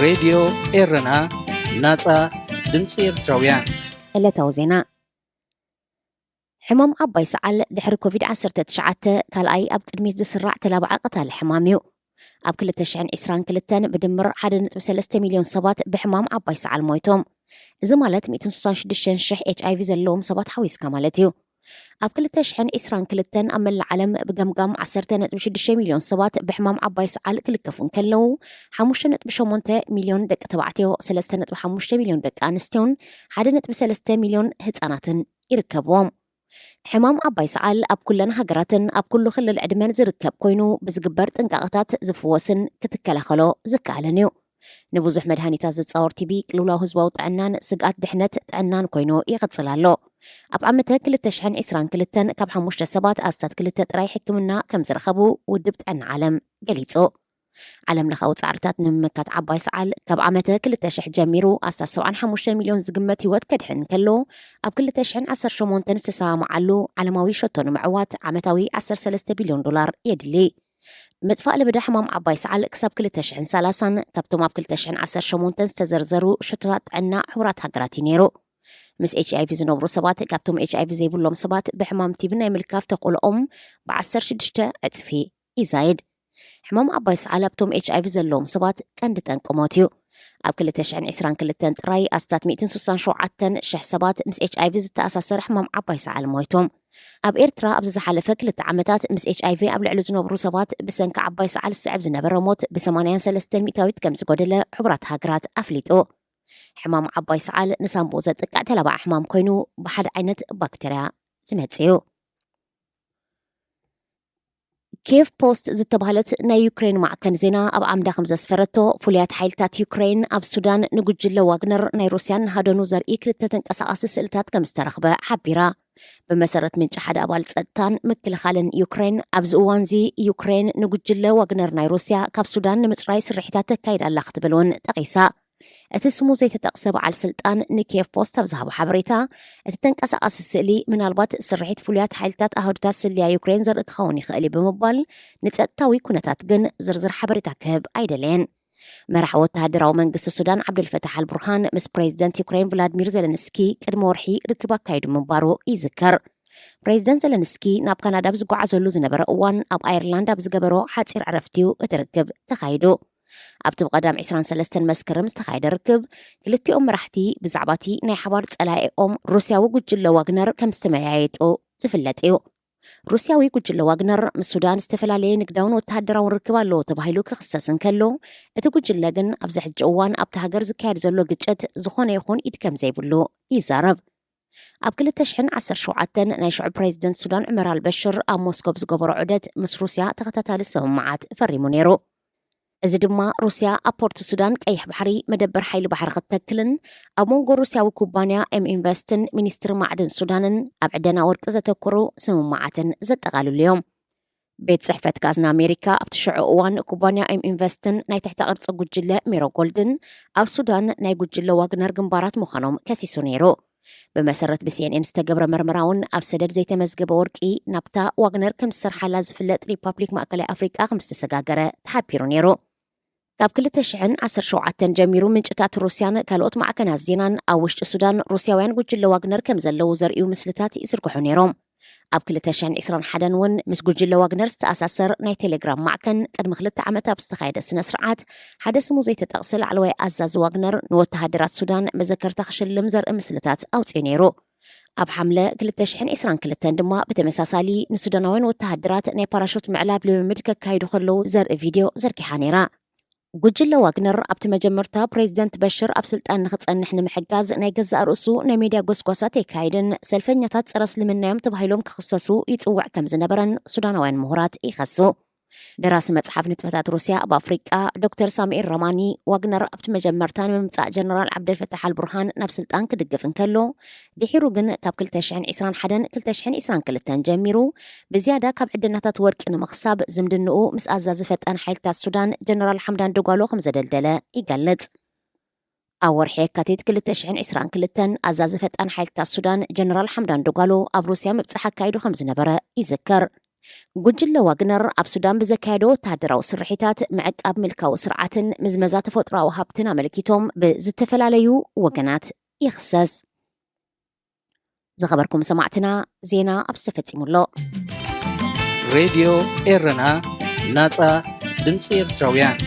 ሬድዮ ኤረና፣ ናጻ ድምጺ ኤርትራውያን። ዕለታዊ ዜና። ሕማም ዓባይ ሰዓል ድሕሪ ኮቪድ ዓሰርተ ትሽዓተ ካልኣይ ኣብ ቅድሚት ዝስራዕ ተላባዒ ቀታሊ ሕማም እዩ። ኣብ ክልተ ሽሕን ዕስራን ክልተን ብድምር ሓደ ነጥቢ ሰለስተ ሚልዮን ሰባት ብሕማም ዓባይ ሰዓል ሞይቶም። እዚ ማለት ሚእትን ስሳን ሽዱሽተን ሽሕ ኤች ኣይ ቪ ዘለዎም ሰባት ሓዊስካ ማለት እዩ። ኣብ ክልተ ሽሕን ዕስራን ክልተን ኣብ መላእ ዓለም ብገምጋም ዓሰርተ ነጥቢ ሽዱሽተ ሚልዮን ሰባት ብሕማም ዓባይ ሰዓል ክልከፉ እንከለዉ፣ ሓሙሽተ ነጥቢ ሸሞንተ ሚልዮን ደቂ ተባዕትዮ፣ ሰለስተ ነጥቢ ሓሙሽተ ሚልዮን ደቂ ኣንስትዮን ሓደ ነጥቢ ሰለስተ ሚልዮን ህጻናትን ይርከብዎም። ሕማም ዓባይ ሰዓል ኣብ ኩለን ሃገራትን ኣብ ኩሉ ክልል ዕድመን ዝርከብ ኮይኑ፣ ብዝግበር ጥንቃቐታት ዝፍወስን ክትከላኸሎ ዝከኣልን እዩ። ንብዙሕ መድሃኒታት ዝጻወር ቲቢ ቅልውላው ህዝባዊ ጥዕናን ስግኣት ድሕነት ጥዕናን ኮይኑ ይቕጽል ኣሎ። ኣብ ዓመተ ክልተ ሽሕን ዕስራን ክልተን ካብ ሓሙሽተ ሰባት ኣስታት ክልተ ጥራይ ሕክምና ከም ዝረኸቡ ውድብ ጥዕና ዓለም ገሊጹ። ዓለም ለኻዊ ጻዕርታት ንምምካት ዓባይ ሰዓል ካብ ዓመተ ክልተ ሽሕ ጀሚሩ ኣስታት ሰብዓን ሓሙሽተ ሚልዮን ዝግመት ህይወት ከድሕን እንከሎ፣ ኣብ ክልተ ሽሕን ዓሰርተ ሸሞንተን ዝተሰማምዓሉ ዓለማዊ ሸቶ ንምዕዋት ዓመታዊ ዓሰርተ ሰለስተ ቢልዮን ዶላር የድሊ። ምጥፋእ ለበዳ ሕማም ዓባይ ሰዓል ክሳብ ክልተ ሽሕን ሰላሳን ካብቶም ኣብ ክልተ ሽሕን ዓሰርተ ሸሞንተን ዝተዘርዘሩ ሸቶታት ጥዕና ሕቡራት ሃገራት እዩ ነይሩ። ምስ ኤች ኣይ ቪ ዝነብሩ ሰባት ካብቶም ኤች ኣይ ቪ ዘይብሎም ሰባት ብሕማም ቲቢ ናይ ምልካፍ ተኽእሎኦም ብዓሰርተ ሽዱሽተ ዕጽፊ ይዛይድ። ሕማም ዓባይ ሰዓል ኣብቶም ኤች ኣይ ቪ ዘለዎም ሰባት ቀንዲ ጠንቂ ሞት እዩ። ኣብ ክልተ ሽሕን ዕስራን ክልተን ጥራይ ኣስታት ሚእትን ስሳን ሸውዓተን ሽሕ ሰባት ምስ ኤች ኣይ ቪ ዝተኣሳሰረ ሕማም ዓባይ ሰዓል ሞይቶም። ኣብ ኤርትራ ኣብዚ ዝሓለፈ ክልተ ዓመታት ምስ ኤች ኣይ ቪ ኣብ ልዕሊ ዝነብሩ ሰባት ብሰንኪ ዓባይ ሰዓል ዝስዕብ ዝነበረ ሞት ብሰማንያን ሰለስተን ሚእታዊት ከም ዝጎደለ ሕቡራት ሃገራት ኣፍሊጡ። ሕማም ዓባይ ሰዓል ንሳንቡእ ዘጥቅዕ ተላባዒ ሕማም ኮይኑ፣ ብሓደ ዓይነት ባክተርያ ዝመጽእ እዩ። ኪየቭ ፖስት ዝተባህለት ናይ ዩክሬን ማዕከን ዜና ኣብ ዓምዳ ከም ዘስፈረቶ፣ ፍሉያት ሓይልታት ዩክሬን ኣብ ሱዳን ንጉጅለ ዋግነር ናይ ሩስያን ንሃደኑ ዘርኢ ክልተ ተንቀሳቓሲ ስእልታት ከም ዝተረኽበ ሓቢራ። ብመሰረት ምንጪ ሓደ ኣባል ጸጥታን ምክልኻልን ዩክሬን፣ ኣብዚ እዋንዚ ዩክሬን ንጉጅለ ዋግነር ናይ ሩስያ ካብ ሱዳን ንምጽራይ ስርሒታት ተካይድ ኣላ ክትብል እውን ጠቒሳ። እቲ ስሙ ዘይተጠቕሰ በዓል ስልጣን ንኪየቭ ፖስት ኣብ ዝሃቦ ሓበሬታ፣ እቲ ተንቀሳቓሲ ስእሊ ምናልባት ስርሒት ፍሉያት ሓይልታት ኣሃዱታት ስለያ ዩክሬን ዘርኢ ክኸውን ይኽእል እዩ ብምባል፣ ንጸጥታዊ ኩነታት ግን ዝርዝር ሓበሬታ ክህብ ኣይደለየን። መራሒ ወተሃደራዊ መንግስቲ ሱዳን ዓብደልፈታሕ ኣልቡርሃን ምስ ፕሬዚደንት ዩክሬን ቭላድሚር ዘለንስኪ ቅድሚ ወርሒ ርክብ ኣካይዱ ምንባሩ ይዝከር። ፕሬዚደንት ዘለንስኪ ናብ ካናዳ ኣብ ዝጓዓዘሉ ዝነበረ እዋን ኣብ ኣየርላንድ ኣብ ዝገበሮ ሓጺር ዕረፍቲ እዩ እቲ ርክብ ተኻይዱ። ኣብቲ ብቐዳም ዕስራን ሰለስተን መስከረም ዝተኻየደ ርክብ፣ ክልቲኦም መራሕቲ ብዛዕባ እቲ ናይ ሓባር ጸላኢኦም ሩስያዊ ጉጅለ ዋግነር ከም ዝተመያየጡ ዝፍለጥ እዩ። ሩስያዊ ጉጅለ ዋግነር ምስ ሱዳን ዝተፈላለየ ንግዳውን ወተሃደራውን ርክብ ኣለዎ ተባሂሉ ክኽሰስ እንከሎ፣ እቲ ጉጅለ ግን ኣብዚ ሕጂ እዋን ኣብቲ ሃገር ዝካየድ ዘሎ ግጭት ዝኾነ ይኹን ኢድ ከም ዘይብሉ ይዛረብ። ኣብ ክልተ ሽሕን ዓሰርተ ሸውዓተን ናይ ሽዑ ፕሬዚደንት ሱዳን ዑመር ኣልበሽር ኣብ ሞስኮ ብዝገበሮ ዑደት ምስ ሩስያ ተኸታታሊ ስምምዓት ፈሪሙ ነይሩ። እዚ ድማ ሩስያ ኣብ ፖርት ሱዳን ቀይሕ ባሕሪ መደበር ሓይሊ ባሕሪ ክትተክልን ኣብ መንጎ ሩስያዊ ኩባንያ ኤም ኢንቨስትን ሚኒስትሪ ማዕድን ሱዳንን ኣብ ዕደና ወርቂ ዘተኮሩ ስምምዓትን ዘጠቓልሉ እዮም። ቤት ጽሕፈት ካዝና ኣሜሪካ ኣብቲ ሽዑ እዋን ኩባንያ ኤም ኢንቨስትን ናይ ትሕተ ቅርጺ ጉጅለ ሜሮጎልድን ኣብ ሱዳን ናይ ጉጅለ ዋግነር ግንባራት ምዃኖም ከሲሱ ነይሩ። ብመሰረት ብ ሲ ኤን ኤን ዝተገብረ መርመራ እውን ኣብ ሰደድ ዘይተመዝገበ ወርቂ ናብታ ዋግነር ከም ዝሰርሓላ ዝፍለጥ ሪፓብሊክ ማእከላይ ኣፍሪቃ ከም ዝተሰጋገረ ተሓቢሩ ነይሩ። ካብ ክልተ ሽሕን ዓሰርተ ሸውዓተን ጀሚሩ ምንጭታት ሩስያን ካልኦት ማዕከናት ዜናን ኣብ ውሽጢ ሱዳን ሩስያውያን ጉጅለ ዋግነር ከም ዘለዉ ዘርእዩ ምስልታት ይዝርግሑ ነይሮም። ኣብ ክልተ ሽሕን ዕስራን ሓደን እውን ምስ ጉጅለ ዋግነር ዝተኣሳሰር ናይ ቴሌግራም ማዕከን ቅድሚ ክልተ ዓመት ኣብ ዝተኻየደ ስነ ስርዓት ሓደ ስሙ ዘይተጠቕሰ ላዕለዋይ ኣዛዚ ዋግነር ንወተሃደራት ሱዳን መዘከርታ ክሽልም ዘርኢ ምስልታት ኣውፅኡ ነይሩ። ኣብ ሓምለ ክልተ ሽሕን ዕስራን ክልተን ድማ ብተመሳሳሊ ንሱዳናውያን ወተሃደራት ናይ ፓራሹት ምዕላብ ልምምድ ከካይዱ ከለዉ ዘርኢ ቪድዮ ዘርጊሓ ነይራ። ጉጅለ ዋግነር ኣብቲ መጀመርታ ፕሬዚደንት በሽር ኣብ ስልጣን ንኽጸንሕ ንምሕጋዝ ናይ ገዛእ ርእሱ ናይ ሜድያ ጎስጓሳት የካይድን ሰልፈኛታት ጸረ እስልምና እዮም ተባሂሎም ክኽሰሱ ይጽውዕ ከም ዝነበረን ሱዳናውያን ምሁራት ይኸሱ። ደራሲ መጽሓፍ ንጥፈታት ሩስያ ኣብ ኣፍሪቃ ዶክተር ሳሙኤል ራማኒ፣ ዋግነር ኣብቲ መጀመርታ ንምምጻእ ጀነራል ዓብደልፈታሕ ኣልቡርሃን ናብ ስልጣን ክድግፍ እንከሎ፣ ድሒሩ ግን ካብ ክልተ ሽሕን ዕስራን ሓደን ክልተ ሽሕን ዕስራን ክልተን ጀሚሩ ብዝያዳ ካብ ዕደናታት ወርቂ ንምኽሳብ ዝምድንኡ ምስ ኣዛዚ ፈጣን ሓይልታት ሱዳን ጀነራል ሓምዳን ደጓሎ ከም ዘደልደለ ይገልጽ። ኣብ ወርሒ የካቲት ክልተ ሽሕን ዕስራን ክልተን ኣዛዚ ፈጣን ሓይልታት ሱዳን ጀነራል ሓምዳን ደጓሎ ኣብ ሩስያ ምብጻሕ ኣካይዱ ከም ዝነበረ ይዝከር። ጉጅለ ዋግነር ኣብ ሱዳን ብዘካየዶ ወተሃደራዊ ስርሒታት፣ ምዕቃብ ምልካዊ ስርዓትን ምዝመዛ ተፈጥሮኣዊ ሃብትን ኣመልኪቶም ብዝተፈላለዩ ወገናት ይኽሰስ። ዝኸበርኩም ሰማዕትና፣ ዜና ኣብዚ ተፈጺሙ ኣሎ። ሬድዮ ኤረና፣ ናጻ ድምፂ ኤርትራውያን።